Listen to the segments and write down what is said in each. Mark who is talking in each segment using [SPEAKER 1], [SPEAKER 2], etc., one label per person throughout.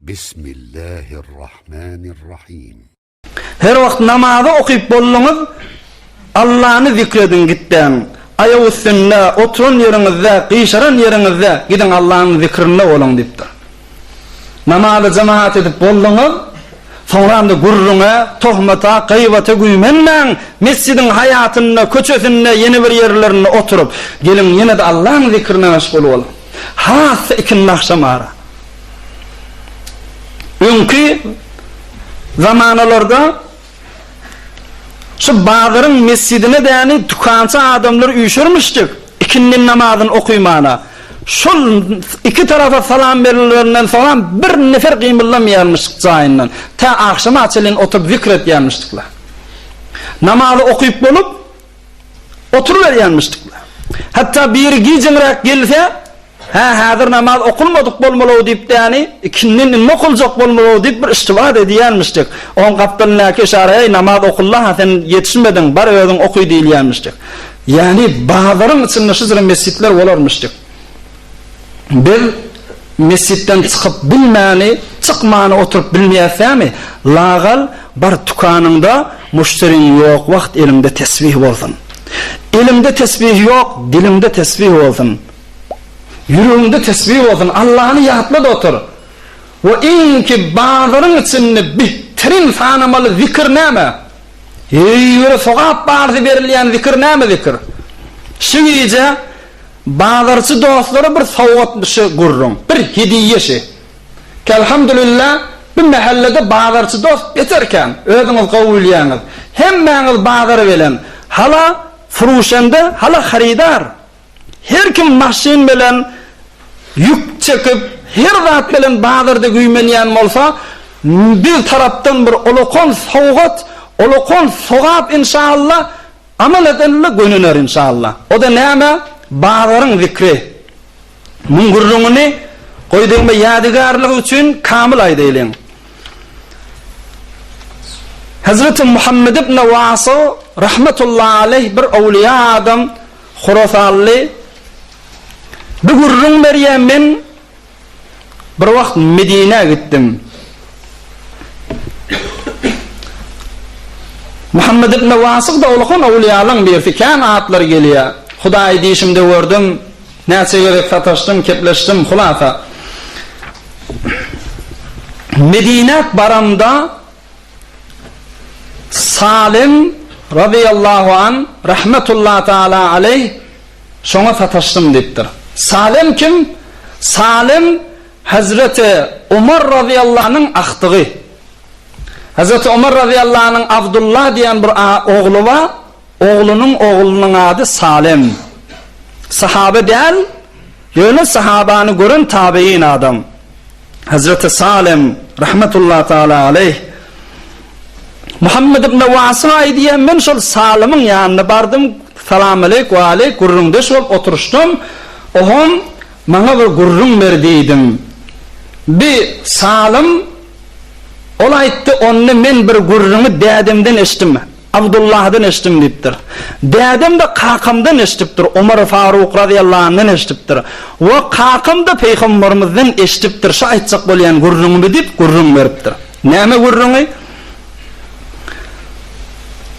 [SPEAKER 1] Bismillahirrahmanirrahim.
[SPEAKER 2] Her wagt namazy okyp bolduňyz, Allany zikrediň gitdäň. Aýak üstünde, oturan ýeriňizde, gyşaran ýeriňizde gidiň Allanyň zikrinde boluň diýipdir. Namazy jemagat edip bolduňyz, soňram-da gürrüňe, tohmata, gybata güýmenmäň, mesjidiň haýatynda, köçesinde, ýene bir ýerlerinde oturyp, geliň ýene-de Allaň zikrine meşgul boluň. Has-da ikindi agşam ara. Öňki zamanalarda şu bazaryň mesjidine däni dükançy adamlar üýşermişdik, ikindin namazyny okymana. Şol iki tarapa salam berilerinden soňam bir nefer gymyldamaýarmyşdyk jaýyndan. Tä agşama çenli oturyp zikr etýärmişdikler. Namazy okyp bolup, oturyberýärmişdikler. Hatda biri gijiňräk gelse, Hä, häzir namaz okulmadyk bolmaly-ow diýip däni, ikindin indi okuljak bolmaly-ow diýip bir iştibat edýänmişdik. Oň gapdalyndaky yşara, Eý, namaz okuldy-ha, sen ýetişmediň, bar özüň oky diýilýänmişdik. Ýagny bazaryň içinde şu jyry mesjitler bolarmyşdyk. Biz mesjitden çykyp bilmäni, çykmany oturyp bilmeýäs dämi? Lagal, bar tükanyňda muşderiň ýok wagt eliňde tesbih bolsun. Eliňde tesbih ýok, diliňde tesbih bolsun. Ýüregiňde tesbih bolsun, Allany ýatla-da otur. We iňki bazaryň içinde bihtirin sanamaly zikir näme? Eý, bir sogap barsy berilýän zikir näme zikir? Şu gije bazarçy dostlara bir sowgat şu gürrüň, bir hediýe şi. Ki elhamdülillah bu mähellede bazarçy dost beter kän, özüňiz gowy bilýäňiz. Hemmäňiz bazara gelen, hala furuşende, hala harydar. Her kim maşyn bilen ýük çekip, her zat bilen bazarda güýmenýän bolsa, biz tarapdan bir ulakan sowgat, ulakan sogap inşallah, amal edenler gönener inşallah. O-da näme? Bazaryň zikri. Muň gürrüňini goý degme ýadygärlik üçin kamyl aýdaýlyň. Hezreti Muhammed ibn Wasyg rahmetullahi aleýh bir owliýa adam, Horasanly bir gürrüň berýär, men bir wagt Medinä gitdim. Muhammed ibn Wasyg-da ulakan owliýalaryň birisi, kän atlary gelýär. Hudaýy diýşimde gördüm, näçe gezek sataşdym, kepleşdim, hulasa. Medinä baramda Salim razyýallahu an, rahmetullahi taala aleýh, şoňa sataşdym diýipdir. Salim kim? Salim Hezreti Omar razyýallahu anyň agtygy. Hezreti Omar razyýallahu anyň Abdullah diýen bir ogly bar, oglunyň oglunyň ady Salim. Sahaba däl, ýöne sahabany gören tabein adam. Hezreti Salim, rahmetullahi taala aleýh, Muhammed ibn Wasyg aýdýar, men şol Salymyň ýanyna bardym, salam aleýk we aleýk gürrüňdeş bolup oturyşdym, oňam maňa bir gürrüň ber diýdim. Bi Salym, ol aýtdy, onda men bir gürrüňi dädemden eşitdim. Abdullahdan eşitdim diýipdir. Dädem-de kakamdan eşidipdir, Omar Faruk razyýallahu anhdan eşidipdir. We kakam-da Pygambermizden eşidipdir, şu aýtjak bolýan gürrüňimi diýip gürrüň beripdir. Näme gürrüňi?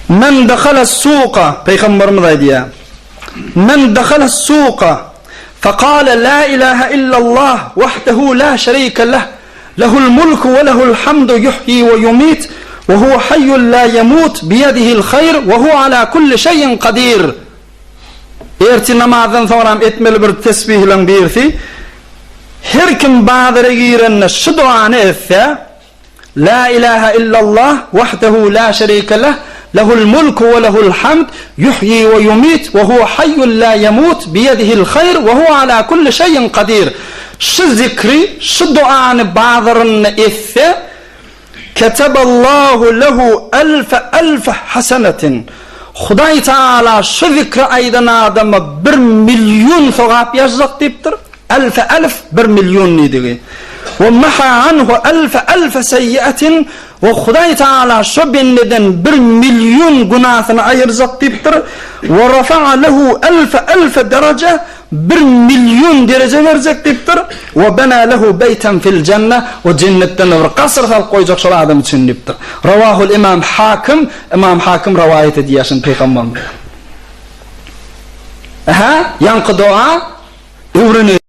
[SPEAKER 2] Men dahala suka, Pygamberimiz aýdýar. Men dahala suka, fekale la ilaha illallah wahdehu la şerike leh Lehul mulku we lehul hamdu ýuhýi we ýumit we huwe haýýun la ýemut biýedihil haýr we huwe ala kulli şeýin kadir. Ertir namazdan soňram etmeli bir tesbihlaň birisi, Her kim bazara girende şu dogany etse, La ilahe illallah wahdehu la şerike leh, lehul mulku we lehul hamd, ýuhýi we ýumit we huwe haýýun la ýemut biýedihil haýr we huwe ala kulli şeýin kadir. Şu zikri, şu duany bazarynda etse, Keteballahu lehu elfe elfe hasenetin, Hudaý Tagala şu zikri aýdan adama bir milýun sogap ýazjak diýipdir. Elfe elf bir milýun diýdigi. We maha anhu elfe elfe seýýetin. We Hudaý Tagala şo bendeden bir million günasyny aýyrjak diýipdir. We rafa'a lehu elfe elfe dereje, bir million dereje berjek diýipdir. We bena lehu beýten fil jenne, we jennetden-de bir gasyr salyp goýjak şol adam üçin diýipdir. Rawahul Imam Hakim, Imam Hakim rowaýat edýär şuny pygamberimiz. Ähä, ýaňky doga öwreneli.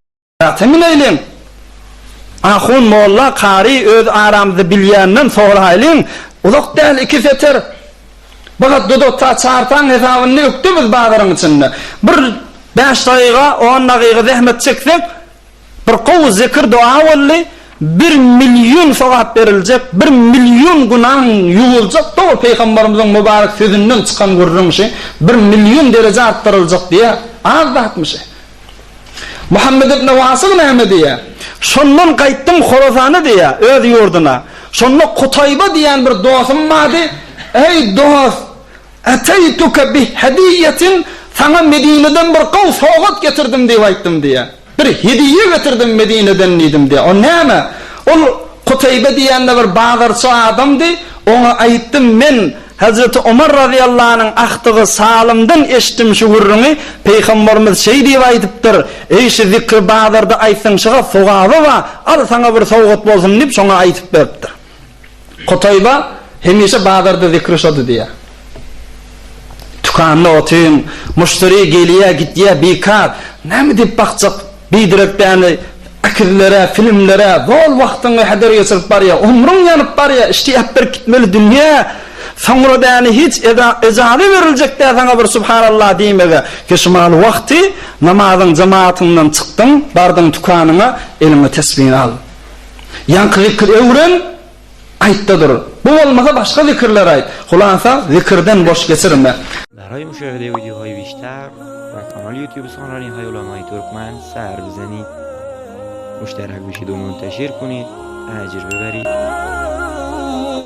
[SPEAKER 2] Ata müneýliň. Ahun, molla, kary öz aramyzda bilýänden soraýlyň. Uzak däl, iki setir. Bir dudakda çarpaň hesabynda ökde biz bazaryň içinde. Bir bäş dagyga, on dagyga zähmet çeksek, bir gowy zikir, doga boldy, bir million sogap beriljek, bir million günaň ýuwuljak, dogry Pygamberimiziň mübarek sözünden çykan gürrüň şi, bir million dereje artdyryljak diýýär. Az zatmy şi? Muhammet ibn Wasyl näme diýýär? Şondan gaýtdym Horasana diýýär, öz ýurduna. Şonda Kutaýba diýen bir dostum bardy. Eý, dost, eteýtuke bi hediýetin, saňa Medineden bir gowy sowgat getirdim diýip aýtdym diýýär. Bir hediýe getirdim Medineden diýdim diýýär. O näme? Ol Kutaýba diýen-de bir bazarçy adamdy. Oňa aýtdym, men Hezreti Omar razyýallahu anyň agtygy Salymdan eşitdim şu gürrüňi, Pygamberimiz şeý diýip aýdypdyr, Eý şu zikri bazarda aýtsaň şyga sogaby bar, al saňa bir sowgat bolsun diýip şoňa aýtyp beripdir. Kutaýba hemişe bazarda zikri şody diýýär. Tükanda otyň, muşderi gelýär gitýär bikar, näme diýip bakjak Biderek däni ekizlere, filmlere zol wagtyňy heder geçirip barýa, ömrüň ýanyp barýa, işdi äpberip gitmeli dünýä. Soňra däni hiç ejaza beriljek däl saňa bir Subhanallah diýmege. Ki şumal wagty namazyň jemaatyňdan çykdyň, bardyň tükanyňa, eliňe tesbini al. Ýaňky zikri öwren, aýtda dur. Bu bolmasa başga zikirleri aýt. Hulasa zikirden boş geçirme.
[SPEAKER 3] برای مشاهده ویدیوهای بیشتر و کانال یوتیوب سخنرانی های علمای ترکمن سر بزنید مشترک بشید و منتشر کنید اجر ببرید.